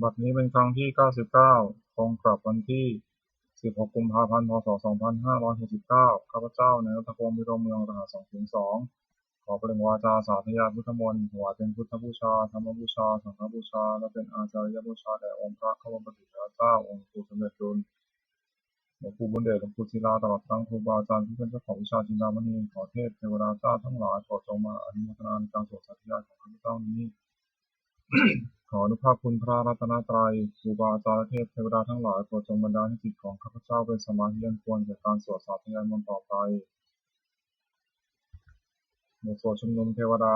ບັດນີ້ເປັນຄັ້ງທີເກົ້າສິບເກົ້າ ຕຣົງກັບວັນທີສິບຫົກ ກຸມພາພັນ ພ.ສ. ສອງພັນຫ້າຮ້ອຍຫົກສິບເກົ້າ ຂ້າພະເຈົ້າ ນາຍລັດຖະພົງ ວິໂຣດເມືອງ ລະຫັດສອງສູນສອງ ຂໍປະເລັ່ງວາຈາສາທະຍາຍພຸດທະມົນ ຖວາຍເປັນພຸດທະບູຊາ, ທຳມະບູຊາ, ສັງຄະບູຊາ ແລະ ເປັນອາຈາລິຍະບູຊາແດ່ອົງພະຄວາມປະເສດພະເຈົ້າ, ອົງປູ່ສົມເດັດລຸນ, ຫຼວງປູ່ບຸນເດດ, ຫຼວງປູ່ສິລາ ຕະຫຼອດທັງຄູບາອາຈານທີ່ເປັນເຈົ້າຂອງວິຊາຈິນດາມະນີ. ຂໍເທບເທວະດາເຈົ້າທັງຫຼາຍ ໂປດຈົ່ງມາອະນຸໂມທະນາໃນການສວດສາທະຍາຍຂອງຂ້າພະເຈົ້ານີ້. ຂໍອານຸພາກຄຸນພະລັດຕະນະໄຕ, ຄູບາອາຈານ ແລະ ເທບເທວະດາທັງຫຼາຍ ໂປດຈົ່ງບັນດານໃຫ້ຈິດຂອງຂ້າພະເຈົ້າເປັນສະມາທິອັນຄວນແກ່ການສວດສາທະຍາຍມົນຕໍ່ໄປ. ບົດສວດຊຸມນຸມເທວະດາ.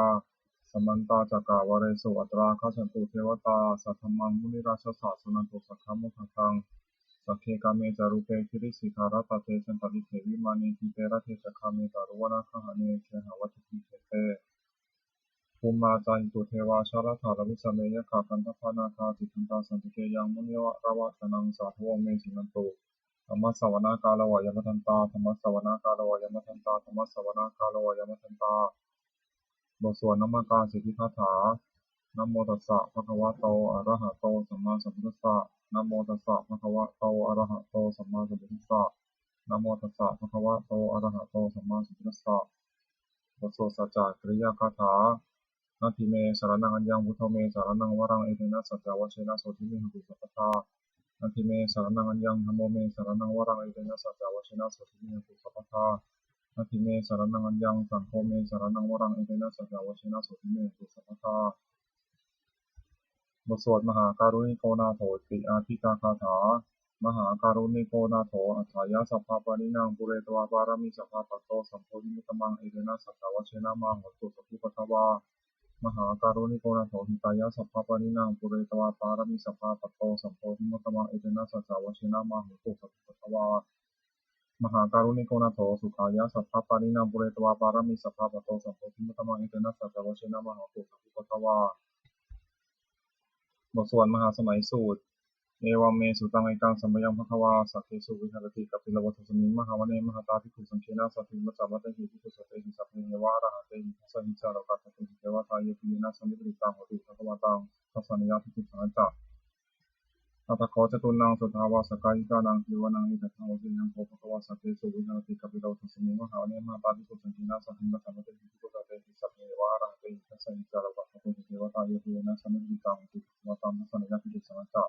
Samantā cakkavāḷesu atrāgacchantu devatā, saddhammaṃ munirājassa suṇantu saggamokkhadaṃ. Sagge kāme ca rūpe girisikharataṭe cantalikkhe vimāne, dīpe raṭṭhe ca gāme taruvanagahane gehavatthumhi khette, bhummā cāyantu devā jalathalavisame yakkhagandhabbanāgā, tiṭṭhantā santike yaṃ munivaravacanaṃ sādhavo me suṇantu. Dhammassavanakālo ayam bhadantā, dhammassavanakālo ayam bhadantā, dhammassavanakālo ayam bhadantā. ບົດສວດນະມະການສິດທິຄາຖາ. Namo tassa bhagavato arahato sammāsambuddhassa. Namo tassa bhagavato arahato sammāsambuddhassa. Namo tassa bhagavato arahato sammāsambuddhassa. ບົດສວດສັດຈະກິລິຍາຄາຖາ. Natthi me saraṇaṃ aññaṃ, buddho me saraṇaṃ varaṃ, etena saccavajjena sotthi me hotu sabbadā. Natthi me saraṇaṃ aññaṃ, dhammo me saraṇaṃ varaṃ, etena saccavajjena sotthi me hotu sabbadā. Natthi me saraṇaṃ aññaṃ, saṅgho me saraṇaṃ varaṃ, etena saccavajjena sotthi me hotu sabbadā. ບົດສວດມະຫາກາລຸນິໂກນາໂຖ ຕິອາທິກາຄາຖາ. Mahākāruṇiko nātho atthāya sabbapāṇinaṃ, pūretvā pāramī sabbā patto sambodhimuttamaṃ, etena saccavajjena mā hontu sabbupaddavā. Mahākāruṇiko nātho hitāya sabbapāṇinaṃ, pūretvā pāramī sabbā patto sambodhimuttamaṃ, etena saccavajjena mā hontu sabbupaddavā. Mahākāruṇiko nātho sukhāya sabbapāṇinaṃ, pūretvā pāramī sabbā patto sambodhimuttamaṃ, etena saccavajjena mā hontu sabbupaddavā. ບົດສວດມະຫາສະໄໝສູດ. Evaṃ me sutaṃ. Ekaṃ samayaṃ bhagavā sakkesu viharati kapilavatthusmiṃ mahāvane mahatā bhikkhusaṅghena saddhiṃ pañcamattehi bhikkhusatehi sabbeheva arahantehi. Dasahi ca lokadhātūhi devatā yebhuyyena sannipatitā honti bhagavantaṃ dassanāya bhikkhusaṅghañca. Atha kho catunnaṃ suddhāvāsakāyikānaṃ devānaṃ etadahosi: Ayaṃ kho bhagavā sakkesu viharati kapilavatthusmiṃ mahāvane mahatā bhikkhusaṅghena saddhiṃ pañcamattehi bhikkhusatehi sabbeheva arahantehi. Dasahi ca lokadhātūhi devatā yebhuyyena sannipatitā honti bhagavantaṃ dassanāya bhikkhusaṅghañca.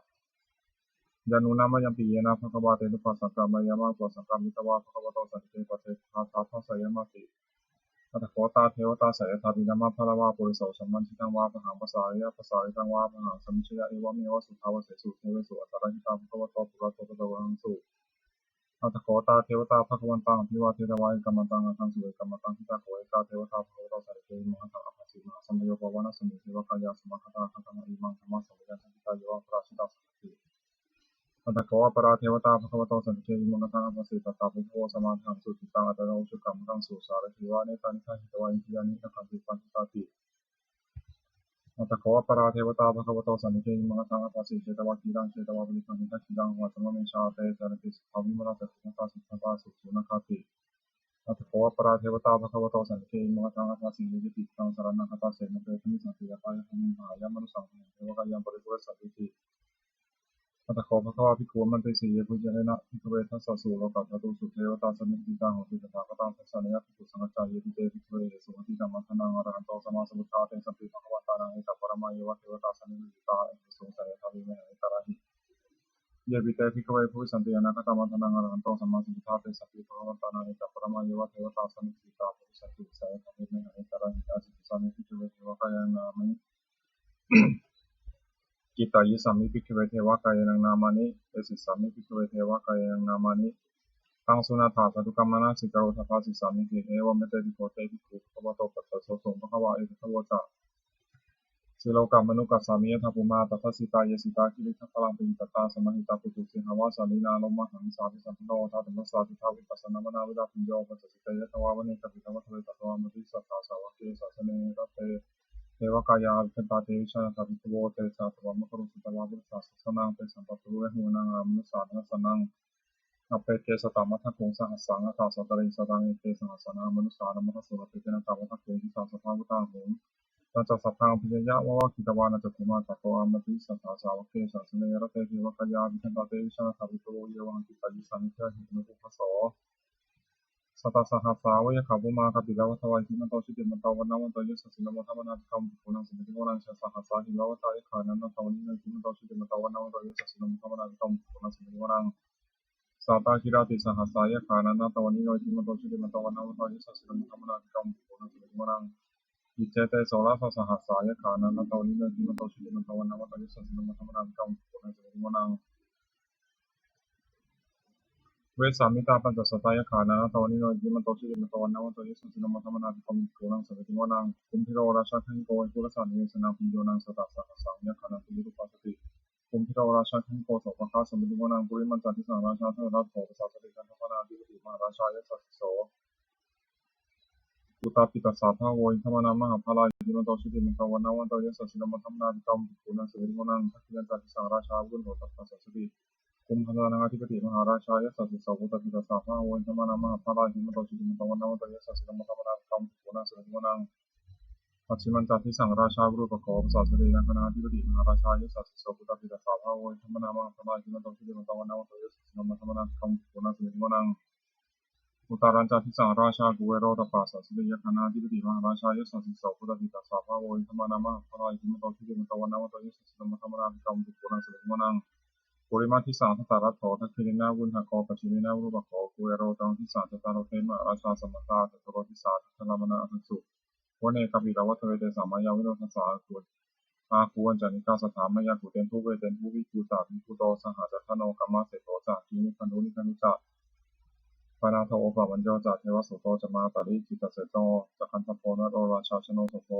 Yannūna mayampi yena bhagavā tenupasaṅkameyyāma, upasaṅkamitvā bhagavato santike paccekagāthā bhāseyyāmāti. Atha kho tā devatā seyyathāpi nāma balavā puriso sammiñjitaṃ vā bāhaṃ pasāreyya, pasāritaṃ vā bāhaṃ sammiñjeyya, evameva suddhāvāsesu devesu antarahitā bhagavato purato pāturahaṃsu. Atha kho tā devatā bhagavantaṃ abhivādetvā ekamantaṃ aṭṭhaṃsu. Ekamantaṃ ṭhitā kho ekā devatā bhagavato santike imaṃ gāthaṃ abhāsi: Mahāsamayo pavanasmiṃ, devakāyā samāgatā, āgatamha imaṃ dhammasamayaṃ, dakkhitāyeva aparājitasaṅghanti. Atha kho aparā devatā bhagavato santike imaṃ gāthaṃ abhāsi: Tatra bhikkhavo samādahaṃsu, cittaṃ attano ujukamakaṃsu, sārathīva nettāni gahetvā, indriyāni rakkhanti paṇḍitāti. Atha kho aparā devatā bhagavato santike imaṃ gāthaṃ abhāsi: Chetvā khīlaṃ chetvā palīghaṃ, indakhīlaṃ ohaccamanejā, te caranti suddhā vimalā, cakkhumatā sudantā susunāgāti. Atha kho aparā devatā bhagavato santike imaṃ gāthaṃ abhāsi: Ye capi buddhaṃ saraṇaṃ gatāse, na te gamissanti apāyabhūmiṃ, pahāya mānusaṃ dehaṃ, devakāyaṃ paripūressantīti. Atha kho bhagavā bhikkhū āmantesi: Yebhuyyena bhikkhave dasasu lokadhātūsu devatā sannipatitā honti tathāgataṃ dassanāya bhikkhusaṅghañca. Yepi te bhikkhave ahesuṃ atītamaddhānaṃ arahanto sammāsambuddhā, tesampi bhagavantānaṃ etaparamāyeva devatā sannipatitā ahesuṃ, seyyathāpi mayhaṃ etarahi. Yepi te bhikkhave bhavissanti anāgatamaddhānaṃ arahanto sammāsambuddhā, tesampi bhagavantānaṃ etaparamāyeva devatā sannipatitā bhavissanti, seyyathāpi mayhaṃ etarahi. Ācikkhissāmi bhikkhave devakāyānaṃ nāmāni. Kittayissāmi bhikkhave devakāyānaṃ nāmāni. Desissāmi bhikkhave devakāyānaṃ nāmāni. Taṃ suṇātha sādhukaṃ manasikarotha bhāsissāmīti. Evaṃ me bhagavā bhikkhū bhagavato paccassosuṃ. Bhagavā etadavoca: Silokamanukassāmi, yattha bhummā tadassitā, ye sitā girigabbharaṃ, pahitattā samāhitā, puthū sīhāva sallīnā, lomahaṃsābhisambhuno, odātamanasā suddhā, vippasannamanāvilā. Bhiyyo pañcasate ñatvā, vane kāpilavatthave, tato āmantayi satthā, sāvake sāsane rate. Devakāyā abhikkantā, te vijānātha bhikkhavo, te ca ātappamakaruṃ, sutvā buddhassa sāsanaṃ. Tesampāturahu ñāṇaṃ, amanussāna dassanaṃ. Appeke satamaddakkhuṃ, sahassaṃ atha sattariṃ, sataṃ eke sahassānaṃ, amanussānamaddasuṃ. Appekenantamaddakkhuṃ, disā sabbā phuṭā ahuṃ. ນະຈັດສັບພັງ ອະພິຍະຍະວະວະ ກິດຕະວານະຈັກຂຸມາ ຕະໂກອາມະຕິ ສັດທາສາວະເກ ສາສະເນ ຣະເຕ ເທວະກະຍາ ວິທັນຕາ ເຕວິຊາ ທາວິໂຕ ເຍວະຫັງ ກິດຕາຍຸສາມິ ເທຫະ ອະນຸໂພຄະໂສ ຊະຕະສະຫັດສາ ວະຍະຂາ ພູມາ ຄະປິລະວັດທະວາ ອິທິມັນໂຕ ຊຸຕິມັນໂຕ ວັນນະວັນໂຕ ຍະສັດສິໂນ ໂມທະມະນາ ທິກຳ ພິກຂຸນັງ ສະເມຕິໂກນັງ ຊະຕະສະຫັດສາ ຫິມມະວັດທາ ຍັກຂາ ນັນນະຕາ ວັນນິໂນ ອິທິມັນໂຕ ຊຸຕິມັນໂຕ ວັນນະວັນໂຕ ຍະສັດສິໂນ ໂມທະມະນາ ທິກຳ ພິກຂຸນັງ ສະເມຕິໂກນັງ ສາຕາກິລາຕິສະຫັດສາ ຍັກຂາ ນັນນະຕາ ວັນນິໂນ ອິທິມັນໂຕ ຊຸຕິມັນໂຕ ວັນນະວັນໂຕ ຍະສັດສິໂນ ໂມທະມະນາ ທິກຳ ພິກຂຸນັງ ສະເມຕິໂກນັງ ອິດເຈເຕ ໂສລະສະສະຫັດສາ ຍັກຂາ ນັນນະຕາ ວັນນິໂນ ອິທິມັນໂຕ ຊຸຕິມັນໂຕ ວັນນະວັນໂຕ ຍະສັດສິໂນ ໂມທະມະນາ ທິກຳ ພິກຂຸນັງ ສະເມຕິໂກນັງ ເວສາມິຕາ ປັນຈະສັດຕາ ຍັກຂາ ນັນນະຕາ ວັນນິໂນ ອິທິມັນໂຕ ຊຸຕິມັນໂຕ ວັນນະວັນໂຕ ຍະສັດສິໂນ ໂມທະມະນາ ທິກຳ ພິກຂຸນັງ ສະເມຕິໂກນັງ ກຸມພິໂລ ລາຊາຄະຫິໂກ ເວປຸລະສາ ນິເວສະນາ ປິນໂຍ ນັງ ສະຕະສະຫັດສັງ ຍັກຂາ ນັນ ປິນຍະຮູປາສະຕິ ກຸມພິໂລ ລາຊາຄະຫິໂກ ໂສພະຄາ ສະເມຕິໂກນັງ ປຸລິມັນຈາທິສັງ ລາຊາ ທະທະຣັດໂທ ປະສາສະຕິ ກັນທະມະນາທິປະຕິ ມະຫາລາຊາ ຍະສັດສິໂສ ອຸຕາປິຕະສາ ພະວະໂວ ອິນທະມະນາ ມະຫາພະລາ ອິນທິມັນໂຕ ຊຸຕິມັນໂຕ ວັນນະວັນໂຕ ຍະສັດສິໂນ ໂມທະມະນາ ທິກຳ ພິກຂຸນັງ ສະເມຕິໂກນັງ ທັກຂະຍັນຈາທິສັງ ລາຊາ ວະລຸນໂທ ຕະຕະສາສະຕິ ກຸມພະລານະທິປະຕິ ມະຫາລາຊາ ຍະສັດສິໂສ ພຸດທະທິຕາສາ ພະວະໂວ ອິນທະມະນາ ມະຫາພະລາ ຫິມະໂຕ ຊຸຕິມັນໂຕ ວັນນະວັນໂຕ ຍະສັດສິໂນ ໂມທະມະນາ ທິກຳ ພິກຂຸນັງ ສະເມຕິໂກນັງ ປັດຊິມັນຈາທິສັງ ລາຊາ ວະລຸປະໂຄ ປະສາສະຕິ ນັກຄະນາທິປະຕິ ມະຫາລາຊາ ຍະສັດສິໂສ ພຸດທະທິຕາສາ ພະວະໂວ ອິນທະມະນາ ມະຫາພະລາ ຫິມະໂຕ ຊຸຕິມັນໂຕ ວັນນະວັນໂຕ ຍະສັດສິໂນ ໂມທະມະນາ ທິກຳ ພິກຂຸນັງ ສະເມຕິໂກນັງ ອຸດຕາຣັນຈາທິສັງ ລາຊາ ກຸເວໂຣຕະປາສາສະຕິ ຍັກຂະນາທິປະຕິ ມະຫາລາຊາ ຍະສັດສິໂສ ພຸດທະທິຕາສາ ພະວະໂວ ອິນທະມະນາ ມະຫາພະລາ ຫິມະໂຕ ຊຸຕິມັນໂຕ ວັນນະວັນໂຕ ຍະສັດສິໂນ ໂມທະມະນາ ທິກຳ ພິກຂຸນັງ ສະເມຕິໂກນັງ ປຸລິມະທິສັງ ທັດຖະຣັດໂທ ທັກຂະຍານາ ວະລຸນທະໂກ ປັດຊິເມນາ ວະລຸປະໂຄ ກຸເວໂຣ ຕະນະທິສັງ ຈະຕາໂຣເທ ມະຫາລາຊາ ສະມັນຕາ ຈະຕຸໂລທິສາ ທັກຂະລາມະນາ ອະທັງສຸ ວະເນ ກະປິລະວັດທະເວ ເຕສາມາຍາ ວິໂຣທະສາ ອາຄູ ອາຄູ ວັນຈະນິກາ ສັດຖາມາຍາ ກູເຕນພູ ເວເຕນພູ ວິກູຕາ ວິກູໂຕ ສະຫະຈັກຂະໂນ ກາມະເສໂຖ ຈະ ກິງນິຄະດູ ນິຄະດູ ຈະ ປະນາໂທ ໂອປະມັນໂຍ ຈະ ເທວະໂສໂຕ ຈະ ມາຕາລີ ຈິດຕະເສໂນ ຈະ ຄັນທະໂພ ນະໂຣ ລາຊາ ຊະໂນ ໂສໂພ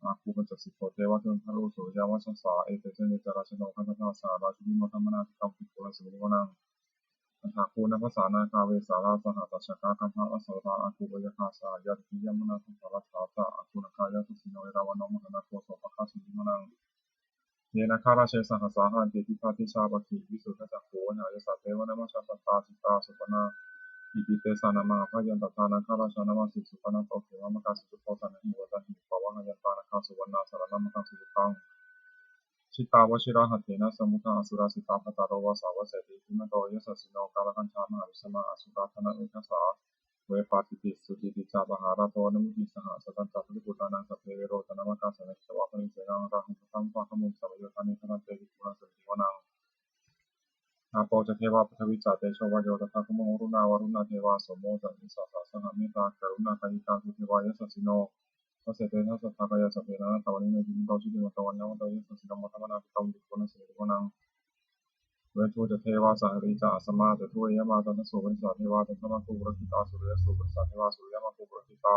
ອາຄູ ປັນຈະສິໂຄ ເທວະ ເທວະທາຕຸ ສຸລິຍະວັດຊະສາ ເອເຕ ເຊ ເນ ຈະ ລາຊະໂນ ກັນທະທັງສາ ລາຊະວິໂມທະມະນາ ທິກຳ ພິກຂຸນັງ ສະເມຕິໂກນັງ ອັດຖາຄູ ນາກພະສາ ນາຄາ ເວສາລາ ສະຫັດສະຊະກາ ກັນທະອະສະລະ ອາຄູ ພະຍາຄາ ສະຫະຍາ ຍະມະນາ ທັງສາລະຖາ ຈະ ອາຄູ ນາຄາ ຍະສັດສິໂນ ເອຣາວະໂນ ມະຫານາໂຄ ໂສພະຄາ ສະເມຕິໂກນັງ ເຍນາຄາຣາເຊ ສະຫັດສາ ຫະລັນຕິ ທິພາທິຊາ ປະຄີ ວິສຸດທະຈັກຂູ ວະນະຍາສາ ເທວະນາມະຊາ ປັນຕາ ຈິດຕາ ສຸປະນາ ອິຕິເຕສານາມາ ພະຍັນຕະທາ ນາຄາຣາຊາ ນາມາສີ ສຸປະນາໂຕ ເຂມະມະກາ ສິຈຸໂພ ສະນະຫິ ວັດຕະຫິ ປະວະຫະຍັນຕາ ນາຄາ ສຸວັນນາ ສະລະນະມະກັງ ສຸພຸດທັງ ຈິດຕາວະຊິລະຫັດເຖນະ ສະມຸດທາ ອະສຸລາສິຕາ ພັດຕາໂຣວາສາ ວະເສຕີ ທິມັນໂຕ ຍະສັດສິໂນ ກາລະກັນທາ ມະຫາວິສະມາ ອະສຸລາທະນະເອກະສາ ເວປາທິຕິ ສຸຈິຕິຈະ ມະຫາລາໂທ ອະນຸມຸຕິ ສະຫະສັດຕັນຈະ ປະລິປຸດຕານັງ ສັບເພ ເວໂຣຈະນາມະກາ ສະເນ ຄະວະ ປະລິເສນາ ຣາຫຸ ປະທັງ ພະຄະມຸງ ສະວະໂຍທາ ເນຄະທັນເຕ ວິປຸລະ ສະເມຕິໂກນັງ ອາໂປຈະ ເທວາ ປະທະວິຈະ ເຕໂຊວາໂຍ ຕະຖາຄະມຸງ ວະລຸນາ ວະລຸນາເທວາ ໂສໂມຈະ ເອສາສະ ສະຫະເມຕາ ກະລຸນາກາຍິກາ ພູເທວາ ຍະສັດສິໂນ ທະເສເຕ ທັດສັດຖາກາຍະ ສັບເພ ນານະຕາ ວະນິໂນ ທິມັນໂຕ ຊຸຕິມັນໂຕ ວັນນະວັນໂຕ ຍະສັດສິໂນ ໂມທະມະນາ ທິກຳ ພິກຂຸນັງ ສະເມຕິໂກນັງ ເວທູຈະ ເທວາ ສາຫະຣິຈະ ອາສະມາຈະ ທຸເວຍະມາ ຕະນະໂສ ປະລິສາເທວາ ຕະທະມະໂຄ ປຸຣະກິຕາ ສຸລິຍະໂສ ປະລິສາເທວາ ສຸລິຍະມະໂຄ ປຸຣະກິຕາ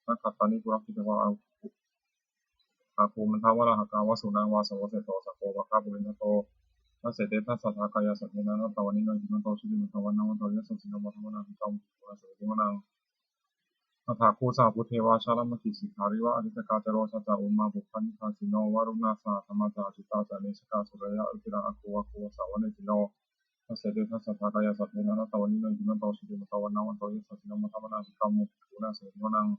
ນະຂັດຕານິ ປຸຣະກິຕະວາ ອາຄູ ມັນທະວະລະຫະກາ ວະສຸນັງ ວາສະວະເສໂຕ ສະໂຄ ພະຄະປຸລິນທະໂຕ ທະເສເຕ ທັດສັດຖາກາຍະ ສັບເພ ນານະຕາ ວະນິໂນ ທິມັນໂຕ ຊຸຕິມັນໂຕ ວັນນະວັນໂຕ ຍະສັດສິໂນ ໂມທະມະນາ ທິກຳ ພິກຂຸນັງ ສະເມຕິໂກນັງ ອະຖາຄູ ສະຫະພູເທວາ ຊາລະມະຄີ ສິກຂາຣິວະ ອະລິຕະກາຈະໂຣ ຊາຈາ ອຸມມາ ປຸບພະນິທາສິໂນ ວະລຸນາ ສະຫະທຳມາຈາ ອາຈິຕາຈະ ເນຊະກາ ສຸລະຍະ ອຸກິລາ ອາຄູ ອາຄູ ວາສາ ວະເນຈິໂນ ທະເສເຕ ທັດສັດຖາກາຍະ ສັບເພ ນານະຕາ ວະນິໂນ ທິມັນໂຕ ຊຸຕິມັນໂຕ ວັນນະວັນໂຕ ຍະສັດສິໂນ ໂມທະມະນາ ທິກຳ ພິກຂຸນັງ ສະເມຕິໂກນັງ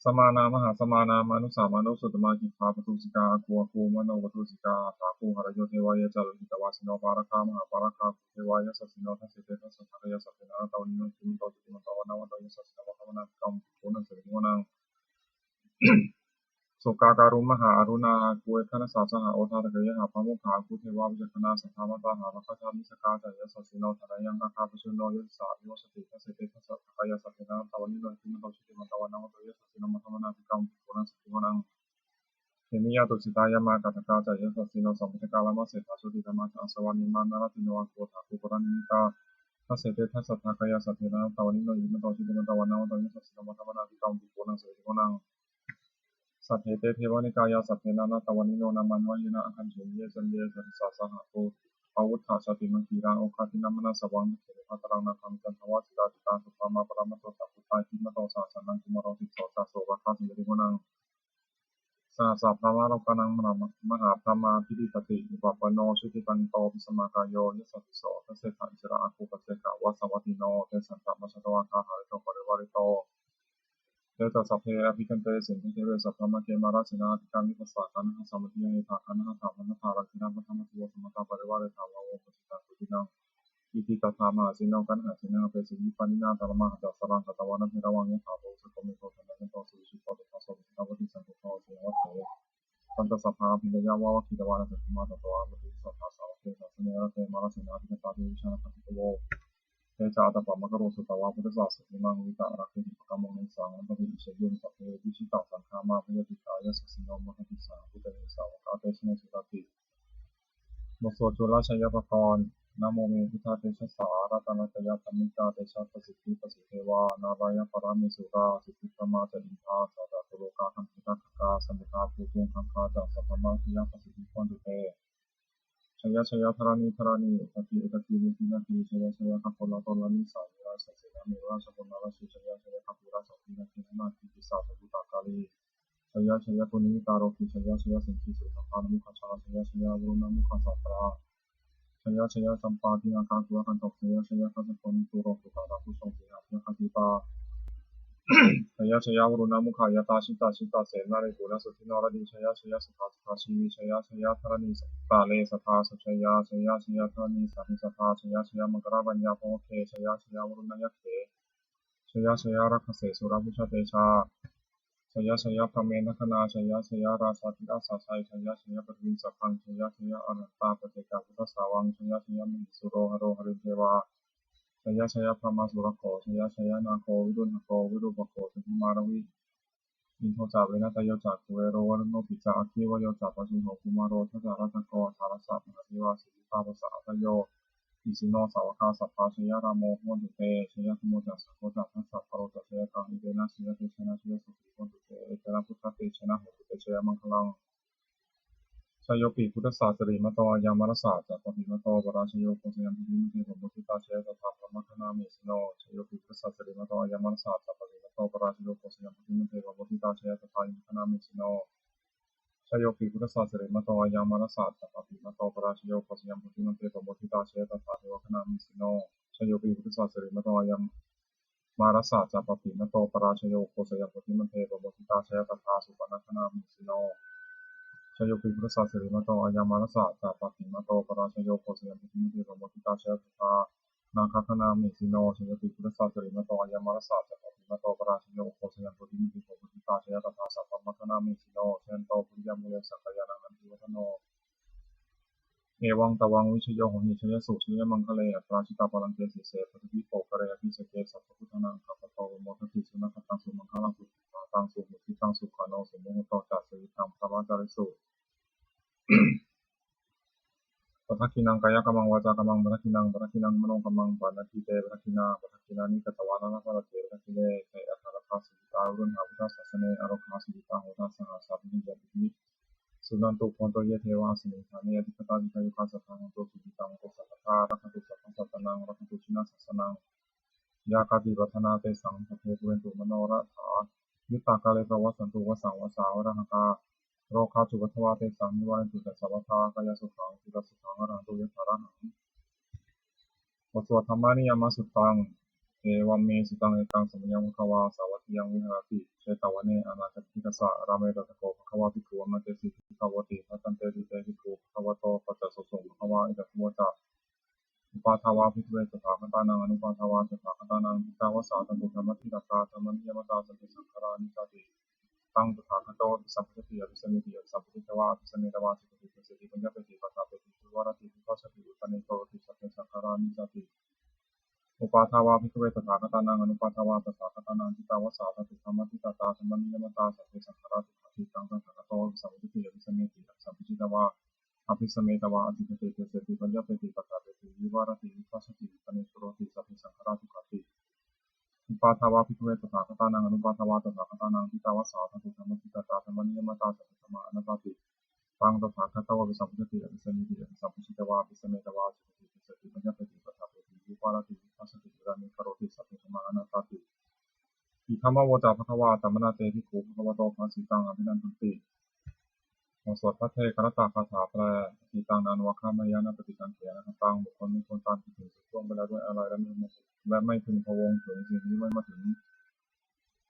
ສະມານາ ມະຫາສະມານາ ມານຸສາ ມານຸ ສຸດຕະມາ ກິກຂາປະຕູສິກາ ອາຄູ ອາຄູ ມະໂນປະຕູສິກາ ອະຖາຄູ ຫະລະໂຍ ເທວາ ເຍ ຈາລຸຫິຕະວາສິໂນ ປາຣະຄາ ມະຫາປາຣະຄາ ເທວາ ຍະສັດສິໂນ ທະເສເຕ ທັດສັດຖາກາຍະ ສັບເພ ນານະຕາ ວະນິໂນ ທິມັນໂຕ ຊຸຕິມັນໂຕ ວັນນະວັນໂຕ ຍະສັດສິໂນ ໂມທະມະນາ ທິກຳ ພິກຂຸນັງ ສະເມຕິໂກນັງ ໂສກາກາລຸ ມະຫາອາລຸນາ ອາຄູ ເອຄະນະສາ ສະຫະໂອທາທະກະເຍຫະ ປະໂມຄາ ອາຄູ ເທວາ ວິຈັກຂະນາ ສັດຖາມະຕາ ຫາລະຄະທາ ມິສະກາ ຈະ ຍະສັດສິໂນ ທະນະຍັງ ອາຄາ ປະຊຸນໂນ ຍະສາ ວິວັດສະຕິ ທະເສເຕ ທັດສັດຖາກາຍະ ສັບເພ ນານະຕາ ວະນິໂນ ທິມັນໂຕ ຊຸຕິມັນໂຕ ວັນນະວັນໂຕ ຍະສັດສິໂນ ໂມທະມະນາ ທິກຳ ພິກຂຸນັງ ສະເມຕິໂກນັງ ເຂມິຍາຕຸສິຕາຍາມາ ກາທະກາ ຈະ ຍະສັດສິໂນ ສຳປະທະກາ ລາມະເສຖາ ໂຊຕິທຳມາ ຈະ ອາສະວະນິມາ ນາລະຕິໂນ ອາໂຄ ອະຖາຄູ ປຸຣານິມິຕາ ທະເສເຕ ທັດສັດຖາກາຍະ ສັບເພ ນານະຕາ ວະນິໂນ ທິມັນໂຕ ຊຸຕິມັນໂຕ ວັນນະວັນໂຕ ຍະສັດສິໂນ ໂມທະມະນາ ທິກຳ ພິກຂຸນັງ ສະເມຕິໂກນັງ ສັດເທ ເຕ ເທວະນິກາຍາ ສັບເພ ນານະຕາ ວະນິໂນ ນາມານວະເຍນະ ອາຄັນເທ ເຍ ຈັນເຍ ສັດທິສາ ສະຫະໂຕ ປະວຸດຖາ ຊາຕິມັງຄີລັງ ໂອຄາທິນະມະນະສະວັງ ທັກເຂ ພະຕະລັງ ນາຄຳ ຈັນທະວາສີລາ ຈິຕາ ສຸພາມາ ປະລະມະໂຕ ສາພຸດທາ ອິທິມະໂຕ ສະຫັດສານັງ ກຸມາໂຣ ສິດໂສ ຈະ ໂສພະຄາ ສະເມຕິໂກນັງ ສະຫັດສາພະມາໂລການັງ ມະຫາພະມາທິຕິຕະຕິ ອຸປະປະນໂນ ສຸຕິປັນນະໂຕ ພິສະມາກາໂຍ ຍະສະສິດໂສ ທະເສຖະ ອິດສະລະ ອາຄູ ປັດເສກະ ວາສະວັດຕິໂນ ເຕສັນຕະ ມະຊະຕະວາ ຄາຫາລິໂຕ ປະລິວາລິໂຕ Te ca sabbe abhikkante sinde deve sabrahmake mārasenā abhikkāmi. Passa kaṇhassa mandiyaṃ yathā kaṇhassa devamattā. Rāgena bandhamatthu vo samantā parivāretha mā vo muñcittha koci naṃ. Iti tattha mahāseno kaṇhasenaṃ apesayi pāṇinā talamāhacca saraṃ katvāna bheravaṃ. Yathā pāvussako megho thanayanto savijjuko tadā so paccudāvatti saṅkuddho asayaṃvase. Tañca sabbaṃ abhiññāya vavakkhitvāna cakkhumā tato āmantayi satthā sāvake sāsane rate. Mārasenā abhikkantā te vijānātha bhikkhavo. Te ca ātappamakaruṃ sutvā buddhassa sāsanaṃ. Vītarāgehi pakkāmuṃ nesaṃ abhiṃseyuṃ. Sabbe vijitasaṅgāmā bhayātītā yasassino. Modanti saha bhūtehi sāvakā te janesutāti. บทสวดจุลชัยปกรณ์ Namo me buddhatejasā ratanattayadhammikā tejapasiddhi pasīdevā nārāyaparamesurā siddhibrahmā ca indā ca catulokā gandhabbanāgā samuddā bhūtuṅgaṅgā ca sabrahmajayapasiddhi bhavantu te. Jaya jaya dharaṇi dharaṇī udadhi udadhī nadi nadī, jaya jaya gaganalatanalanisāyera sasena merurājabalanarajī, jaya jaya gambhīrasasenāni nānābhī pisācabhūtakālī, jaya jaya dunnimittarogī, jaya jaya siṅgīsudādānamukhajā, jaya jaya varuṇamukhasātrā, jaya jaya campādināgakulagantho, jaya jaya gajjagonnitūrosukarabhujaṅgasīhabyagghadīpā, jaya jaya varuṇamukhayātrā jita jita senārī puna suddhi naradī, jaya jaya sukhā sukhā jīvī, jaya jaya dharaṇītale sadā sujayā, jaya jaya dharaṇī sānti sadā, jaya jaya maṅkarāj raññā bhavagge, jaya jaya varuṇayakkhe, jaya jaya rakkhase surabhujatejā, jaya jaya brahmmendagaṇā, jaya jaya rājādhirājasājjai, jaya jaya paṭhaviṃ sabbaṃ, jaya jaya arahantā paccekabuddhasāvaṃ, jaya jaya mahesuro haro harindevā, jaya jaya brahmā surakkho, jaya jaya nāgo viruḷhako virūpakkho candimā ravi, indo ca venateyyo ca kuvero varuṇopi ca, aggi vāyo ca pājuṇho kumāro dhataraṭṭhako, aṭṭhārasa mahādevā siddhitāpasa-ādayo, isino sāvakā sabbā jaya rāmo bhavantu te, jaya dhammo ca saṅgho ca dasapālo ca jayakaṃ. Etena jayatejena jayasotthī bhavantu te, etena buddhatejena hotu te jayamaṅgalaṃ. Jayopi buddhassa sirīmato ayaṃ, mārassa ca pāpimato parājayo, ugghosayuṃ bodhimaṇḍe pamoditā, jaya tadā brahmagaṇā mahesino. Jayopi buddhassa sirīmato ayaṃ, mārassa ca pāpimato parājayo, ugghosayuṃ bodhimaṇḍe pamoditā, jaya tadā indagaṇā mahesino. Jayopi buddhassa sirīmato ayaṃ, mārassa ca pāpimato parājayo, ugghosayuṃ bodhimaṇḍe pamoditā, jaya tadā devagaṇā mahesino. Jayopi buddhassa sirīmato ayaṃ, mārassa ca pāpimato parājayo, ugghosayuṃ bodhimaṇḍe pamoditā, jaya tadā supaṇṇagaṇā mahesino. Jayopi buddhassa sirīmato ayaṃ, mārassa ca pāpimato parājayo, ugghosayuṃ bodhimaṇḍe pamoditā, jaya tadā nāgagaṇā mahesino. Jayopi buddhassa sirīmato ayaṃ, mārassa ca pāpimato parājayo, ugghosayuṃ bodhimaṇḍe pamoditā, jaya tadā sabrahmagaṇā mahesino. Jayanto bodhiyā mūle sakyānaṃ nandivaḍḍhano, evaṃ tvaṃ vijayo hohi jayassu jayamaṅgale, aparājitapallaṅke sīse paṭhavipokkhare abhiseke sabbabuddhānaṃ aggappatto pamodati. Sunakkhattaṃ sumaṅgalaṃ supabhātaṃ suhuṭṭhitaṃ sukhaṇo sumuhutto ca suyiṭṭhaṃ brahmacārisu. Padakkhiṇaṃ kāyakammaṃ vācākammaṃ padakkhiṇaṃ padakkhiṇaṃ manokammaṃ paṇidhī te padakkhiṇā. Padakkhiṇāni katvāna labhantatthe padakkhiṇe. Te atthaladdhā sukhitā viruḷhā buddhasāsane, arogā sukhitā hotha saha sabbehi ñātibhi. Suṇantu bhonto ye devā asmiṃ ṭhāne adhigatā dīghāyukā sadā hontu sukhitā hontu sabbadā. Rakkhantu sabbasattānaṃ rakkhantu jinasāsanaṃ, yā kāci patthanā tesaṃ sabbe pūrentu manorathā. Yuttakāle pavassantu vassaṃ vassā valāhakā, rogā cupaddavā tesaṃ nivārentu ca sabbadā. Kāyasukhaṃ cittisukhaṃ arahantu yathārahaṃ. บทสวดธรรมนิยามสุตตัง Evaṃ me sutaṃ. Ekaṃ samayaṃ bhagavā sāvatthiyaṃ viharati jetavane anāthapiṇḍikassa ārāme. Tatra kho bhagavā bhikkhū āmantesi bhikkhavoti. Bhadanteti te bhikkhū bhagavato paccassosuṃ. Bhagavā etadavoca. Uppādā vā bhikkhave tathāgatānaṃ anuppādā vā tathāgatānaṃ ṭhitā va sā dhātu dhammaṭṭhitatā dhammaniyāmatā sabbe saṅkhārā aniccāti. Taṃ tathāgato abhisambujjhati abhisameti abhisambujjhitvā abhisametvā sikkhati deseti paññapeti paṭṭhapeti vivarati vibhajati uttānīkaroti sabbe saṅkhārā aniccāti. Uppādā vā bhikkhave tathāgatānaṃ anuppādā vā tathāgatānaṃ ṭhitā va sā dhātu dhammaṭṭhitatā dhammaniyāmatā sabbe saṅkhārā dukkhāti. Taṃ tathāgato abhisambujjhati abhisameti abhisambujjhitvā abhisametvā sikkhati deseti paññapeti paṭṭhapeti vivarati vibhajati uttānīkaroti sabbe saṅkhārā dukkhāti. Uppādā vā bhikkhave tathāgatānaṃ anuppādā vā tathāgatānaṃ ṭhitā va sā dhātu dhammaṭṭhitatā dhammaniyāmatā sabbe dhammā anattāti. Taṃ tathāgato abhisambujjhati abhisameti abhisambujjhitvā abhisametvā sikkhati deseti paññapeti paṭṭhapeti vivarati vibhajati uttānīkaroti sabbe dhammā anattāti. Idamavoca bhagavā. Attamanā te bhikkhū bhagavato bhāsitaṃ abhinandunti. บทสวดภัทเทกรัตตคาถาแปล Atītaṃ nānvāgameyya nappaṭikaṅkhe anāgataṃ. บุคคลไม่ควรตามคิดถึงสิ่งที่ล่วงไปแล้วด้วยอาลัย และไม่พึง และไม่พึงพะวงถึงสิ่งที่ยังไม่มาถึง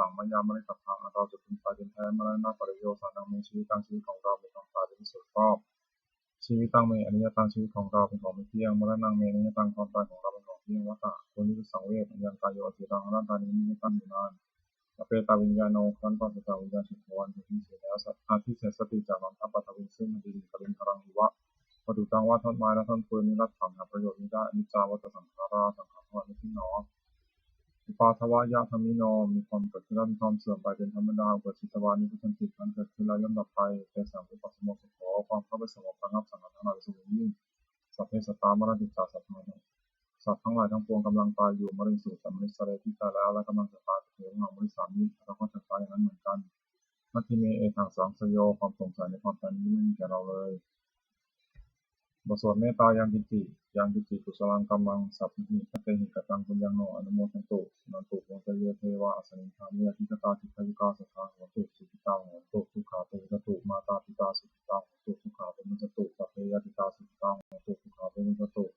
ສັງ ມະຍັງ ມະຣະຕະທັງ ອັນເຮົາຈະເປັນໄພເປັນໄພ ມະຣະນະປະລິໂຍຊານັງ ເມ ຊີວິຕັງ ຊີວິດຂອງເຮົາເປັນຂອງຕາຍ ເປັນທີ່ສຸດຊອບ ຊີວິດຕັງ ເມ ອະນິດຍະຕັງ ຊີວິດຂອງເຮົາເປັນຂອງບໍ່ທ່ຽງ ມະຣະນັງ ເມ ອະນິດຍະຕັງ ຄວາມຕາຍຂອງເຮົາເປັນຂອງທ່ຽງ ວັດຕະ ໂອນິດສັງເວດ ອະຍັນຕາໂຍ ອະຈີລັງ ອະນັດຕາ ນິມິດມິດຕັງ ຢູ່ນານ ອະເປຕາວິນຍາໂນ ຄັນປະສາຈາກວິນຍານ ສຸໂຂ ອັນເປັນທີ່ເສຍແລ້ວ ທາດທີ່ເສຍສະຕິຈາກນອນທັບ ປັດຖະວິນ ຊຶ່ງມັນດີ ກະລິງຄະລັງ ອີວະ ວັດຖຸຕັງ ວ່າທ່ອນໄມ້ ແລະ ທ່ອນຟືນ ນິລັດຖານ ຫາປະໂຫຍດມິໄດ້ ອະນິດຈາ ວັດຕະສັງຂາຣາ ສັງຂານທັງຫຼາຍ ເປັນສິ່ງໜໍ ອຸປາທະວະຍະທຳມິໂນ ມີຄວາມເກີດຂຶ້ນ ແລະ ມີຄວາມເສື່ອມໄປເປັນທຳມະດາ ອຸປະສິດຕະວາ ນິບພະທັນຕິ ອັນເກີດຂຶ້ນ ແລະ ຍ່ອມດັບໄປ ເຕສັງ ຜູ້ປາສະໂມກ ສຸໂຂ ຄວາມເຂົ້າໄປສະຫງົບ ລະງັບ ສັງຫານທັງຫຼາຍ ເປັນສຸກຍິ່ງ ສັບເພ ສັດຕາ ມະຣະຕຸ ສາ ສັດທັງ ສັດທັງຫຼາຍທັງປວງກຳລັງຕາຍຢູ່ ມະຣິງສຸ ຈະມະນິສະເຣ ທີ່ຕາຍແລ້ວ ແລະ ກຳລັງຈະຕາຍ ເທ ວະ ມະລິສາມິ ແລະ ກໍຈະຕາຍຢ່າງນັ້ນເໝືອນກັນ ນັດຖິ ເມ ເອທັງ ສັງສະໂຍ ຄວາມສົງໄສໃນຄວາມຕາຍນີ້ ໄມ່ມີແກ່ເຮົາເລີຍ ບົດສວດເມດຕາ ຍັງກິນຈິ ຍັງກິນຈິ ກຸສະລັງກັມມັງ ສັບພິ ກະເຕຫິ ກະຕັງ ປຸນຍັງ ໂນ ອະນຸໂມທັນຕຸ ສຸນັນຕຸ ໂມທະ ເຢ ເທວາ ອັດສະມິງ ຖາມິ ອະທິກະຕາ ດີຄາຍຸກາ ສະຖາ ໂຫຕຸ ສຸຂິຕາ ໂຫຕຸ ສຸຂາ ເປ ວິວັດທັນຕຸ ມາຕາ ປິຕາ ສຸຂິຕາ ໂຫຕຸ ສຸຂາ ເປ ວິວັດທັນຕຸ ສັບເພ ຍາຕິກາ ສຸຂິຕາ ໂຫຕຸ ສຸຂາ ເປ ວິວັດທັນຕຸ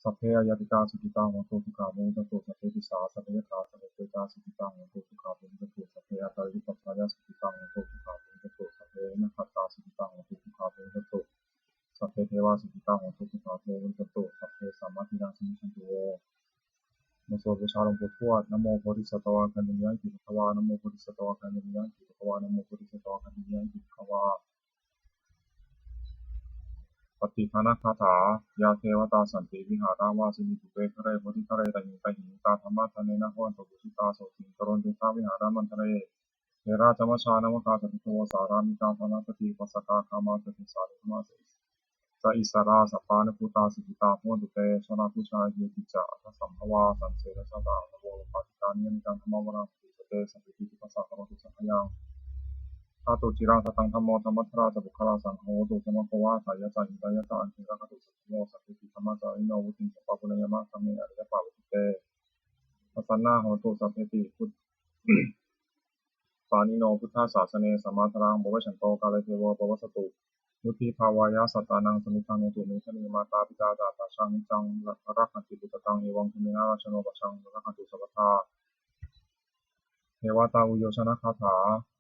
ສັບເພ ອາຍາຕິກາ ສຸຂິຕາ ໂຫຕຸ ສຸຂາ ເປ ວິວັດທັນຕຸ ສັບເພ ຕິສາ ສັບເພ ຍັກຂາ ສັບເພ ເປຕາ ສຸຂິຕາ ໂຫຕຸ ສຸຂາ ເປ ວິວັດທັນຕຸ ສັບເພ ອັດຕາລິໂພກະທາຍະ ສຸຂິຕາ ໂຫຕຸ ສຸຂາ ເປ ວິວັດທັນຕຸ ສັບເພ ວິນະຄະຕາ ສຸຂິຕາ ໂຫຕຸ ສຸຂາ ເປ ວິວັດທັນຕຸ ສັບເພ ເທວາ ສຸຂິຕາ ໂຫຕຸ ສຸຂາ ເປ ວິວັດທັນຕຸ ສັບເພ ສາມາທິນາ ສຸນິດສັນຕຸ ໂອ ບົດສວດບູຊາຫຼວງປູ່ທວດ ນະໂມໂພທິສັດຕະວາຄາມິ ຍະງ ກິ ພະຄະວາ ນະໂມໂພທິສັດຕະວາຄາມິ ຍະງ ກິ ພະຄະວາ ນະໂມໂພທິສັດຕະວາຄາມິ ຍະງ ກິ ພະຄະວາ ປະຕິທານະຄາຖາ ຍາເທວະຕາສັນຕິ ວິຫາຣະວາສິນີ ປູເປ ຄະເຣ ໂພທິຄະເຣ ຕະຫິງ ຕະຫິງ ຕາທຳມະທາເນນະ ໂຫນຕຸ ພູຊິຕາ ໂສຕິ ກະໂຣນຕຸ ທະ ວິຫາຣະມັນທະເຣ ເຖລາ ຈາມະຊາ ນະວະກາ ສາພິກຂະໂວ ສາຣາມິກາ ປານາສະຕິ ປັດສະກາ ຄາມາ ຈະຕຸສາ ນິຄະມາ ຈະອິສາລາ ສັບປານຸພູຕາ ສຸຂິຕາ ໂຫນຕຸ ເຕ ຊະລະປູຊາ ເຢ ກິດຈະ ອັດຖະສຳພະວາ ສັນເສນະຊາຕາ ອັນຕະໂວ ໂລກາທິກາ ນິຍະມິຕັງ ທຳມະວະລັງ ສະຕິ ສະເຕ ສະສັນຕິ ປັດສະ ກະໂຣຕຸ ສັງຄະຍັງ ທາຕຸ ຈິລັງ ທະຕັງ ທຳໂມ ທຳມັດທະຣາ ຈະ ປຸກຄະລາ ສັງໂຄ ໂຫຕຸ ສະມະໂກວາ ສາຍະ ຈະ ຫິຕາຍະ ຈະ ອັນເທລະ ຄະຕຸ ສັງຄະໂວ ສາເກ ຕິ ທຳມະຈາຣິໂນ ວຸດທິງ ສັບປະປຸນນະຍາມະ ທຳເມ ອະລິຍະປາເວທິເຕ ປະສັນນາ ໂຫຕຸ ສັບເພ ຕິ ພຸດ ປານິໂນ ພຸດທະສາສະເນ ສະມາທາລັງ ປະເວຊັນໂຕ ກາເລ ເທໂວ ປະວັດສະຕຸ ວຸດທິພາວາຍະ ສັດຕານັງ ສະມິດທັງ ໂນຕຸ ເມທະນີ ມາຕາ ປິຕາ ຈາຕາ ຈັງ ນິດຈັງ ລັກຂັນຕິ ປຸດຕະຕັງ ເອວັງ ທຳເມນະ ຣາຊະໂນ ປະຊັງ ລັກຂັນຕຸ ສັບພະທາ ເທວະຕາ ອຸໂຍຊະນະຄາຖາ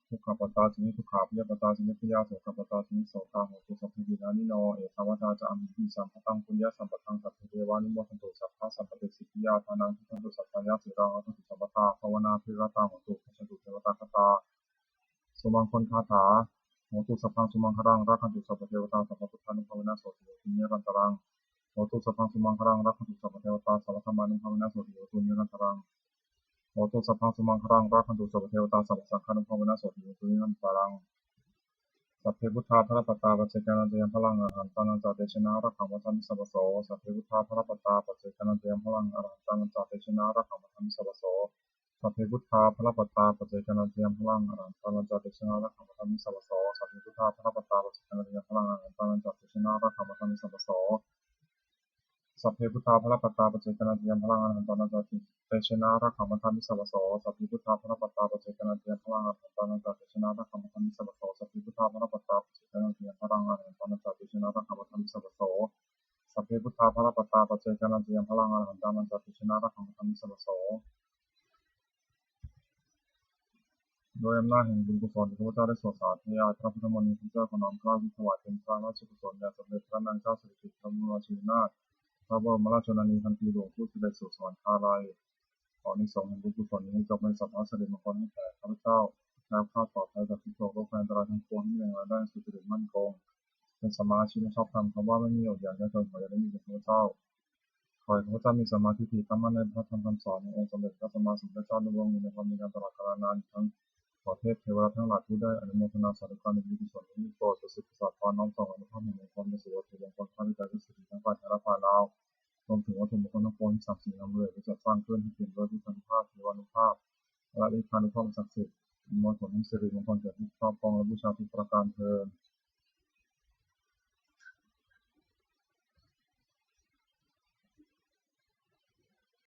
ທຸກຂະປັດຕາ ຈະນິດທຸກຂາ ພະຍາດປັດຕາ ຈະນິດພະຍາດ ໂສກະປັດຕາ ຈະນິດໂສກາ ໂຫຕຸ ສັບເພ ທີນານິໂນ ເອຕາວັດຕາ ຈະ ອັມຫິ ສຳປະຕັງ ປຸນຍະ ສຳປະທັງ ສັບເພ ເທວາ ອະນຸໂມທັນຕຸ ສັບພະ ສຳປະຕິ ສິດທິຍາ ທານັງ ພັນທັນຕຸ ສັບພະຍາ ສີລັງ ລັກຂັນຕຸ ສັບພະທາ ພາວະນາ ພິລະຕາ ໂຫຕຸ ພັດສະຕຸ ເທວະຕາຄະຕາ ສຸມັງຄົນຄາຖາ ໂຫຕຸ ສັບພັງ ສຸມັງຄະລັງ ລັກຂັນຕຸ ສັບພະເທວະຕາ ສັບພະພຸດທານຸພາເວນະ ໂສຕິ ໂຫຕຸ ນິລັນຕະລັງ ໂຫຕຸ ສັບພັງ ສຸມັງຄະລັງ ລັກຂັນຕຸ ສັບພະເທວະຕາ ສັບພະທຳມານຸພາເວນະ ໂສຕິ ໂຫຕຸ ນິລັນຕະລັງ ໂຫຕຸ ສັບພັງ ສຸມັງຄະລັງ ລັກຂັນຕຸ ສັບພະເທວະຕາ ສັບພະສັງຄານຸພາເວນະ ໂສຕິ ໂຫຕຸ ນິລັນຕະລັງ ສັບເພ ພຸດທາ ພະລະປັດຕາ ປັດເຈການັນຕະຍັງ ພະລັງ ອະລະຫັນຕານັນຈາ ເຕຊະນາ ລັກຂັງ ວັດທາມິ ສະວະໂສ ສັບເພ ພຸດທາ ພະລະປັດຕາ ປັດເຈການັນຕະຍັງ ພະລັງ ອະລະຫັນຕານັນຈາ ເຕຊະນາ ລັກຂັງ ວັດທາມິ ສະວະໂສ ສັບເພ ພຸດທາ ພະລະປັດຕາ ປັດເຈການັນຕະຍັງ ພະລັງ ອະລະຫັນຕານັນຈາ ເຕຊະນາ ລັກຂັງ ວັດທາມິ ສະວະໂສ ສັບເພ ພຸດທາ ພະລະປັດຕາ ປັດເຈການັນຕະຍັງ ພະລັງ ອະລະຫັນຕານັນຈາ ເຕຊະນາ ລັກຂັງ ວັດທາມິ ສະວະໂສ ສັບເພ ພຸດທາ ພະລະປັດຕາ ປັດເຈການັນຕະຍັງ ພະລັງ ອະລະຫັນຕານັນຈາ ເຕຊະນາ ລັກຂັງ ວັດທາມິ ສະວະໂສ ສັບເພ ພຸດທາ ພະລະປັດຕາ ປັດເຈການັນຕະຍັງ ພະລັງ ອະລະຫັນຕານັນຈາ ເຕຊະນາ ລັກຂັງ ວັດທາມິ ສະວະໂສ ສັບເພ ພຸດທາ ພະລະປັດຕາ ປັດເຈການັນຕະຍັງ ພະລັງ ອະລະຫັນຕານັນຈາ ເຕຊະນາ ລັກຂັງ ວັດທາມິ ສະວະໂສ ສັບເພ ພຸດທາ ພະລະປັດຕາ ປັດເຈການັນຕະຍັງ ພະລັງ ອະລະຫັນຕານັນຈາ ເຕຊະນາ ລັກຂັງ ວັດທາມິ ສະວະໂສ ດ້ວຍອຳນາດແຫ່ງບຸນກຸສົນ ທີ່ຂ້າພະເຈົ້າໄດ້ສວດສາທະຍາຍພະພຸດທະມົນ ຂ້າພະເຈົ້າຂໍນ້ອມເກົ້າຖວາຍເປັນພະລາຊະກຸສົນແດ່ສົມເດັດພະນາງເຈົ້າສິລິກິດ ພະບໍລມລາຊິນີນາດ ພະບໍລມລາຊະຊົນນະນີ ພັນປີຫຼວງ ຜູ້ສະເດັດສູ່ສະຫວັນຄາໄລ. ຂໍອານິສົງແຫ່ງບຸນກຸສົນນີ້ຈົ່ງເປັນສຳພະສິລິມົງຄົນໃຫ້ແກ່ຂ້າພະເຈົ້າ ແຄ້ວຄາດປອດໄພຈາກທຸກໂສກໂລກໄພອັນຕະລາຍທັງປວງ ມີແຮງລາຍໄດ້ສຸຈະລິດໝັ້ນຄົງ ເປັນສຳມາອາຊີບອັນຊອບທຳ ຄຳວ່າໄມ່ມີອົດຢາກຍາກຈົນ ຂໍຢ່າໄດ້ມີແກ່ຂ້າພະເຈົ້າ. ຂໍໃຫ້ຂ້າພະເຈົ້າມີສຳມາທິດຖິ ຕັ້ງໝັ້ນໃນພະທຳຄຳສອນຂອງອົງສົມເດັດພະສຳມາສຳພຸດທະເຈົ້າ ດຳລົງຢູ່ໃນຄວາມດີງາມຕະຫຼອດການນານ ທັງຂໍເທບເທວະດາທັງຫຼາຍຜູ້ໄດ້ອະນຸໂມທະນາສາທຸການໃນບຸນກຸສົນນີ້ ໂປດປະສິດປະສາດພອນນ້ອມສົ່ງອານຸພາບແຫ່ງມຸງຄຸນໄປສູ່ວັດຖຸມຸງຄຸນ ຄວາມດີໃຈທີ່ສຸດທັງຝ່າຍໄທ ແລະ ຝ່າຍລາວ ລວມເຖິງວັດຖຸມຸງຄຸນທັງປວງທີ່ສັກສິດງາມເລີດ ໄດ້ຈັດສ້າງຂຶ້ນໃຫ້ເຕັມດ້ວຍພຸດທານຸພາບ ເທວານຸພາບ ແລະ ລິດທານຸພາບອັນສັກສິດ ອຳນວຍຜົນໃຫ້ສິລິມຸງຄຸນແກ່ຜູ້ຄອບຄອງ ແລະ ບູຊາທຸກປະການເທີ້ນ.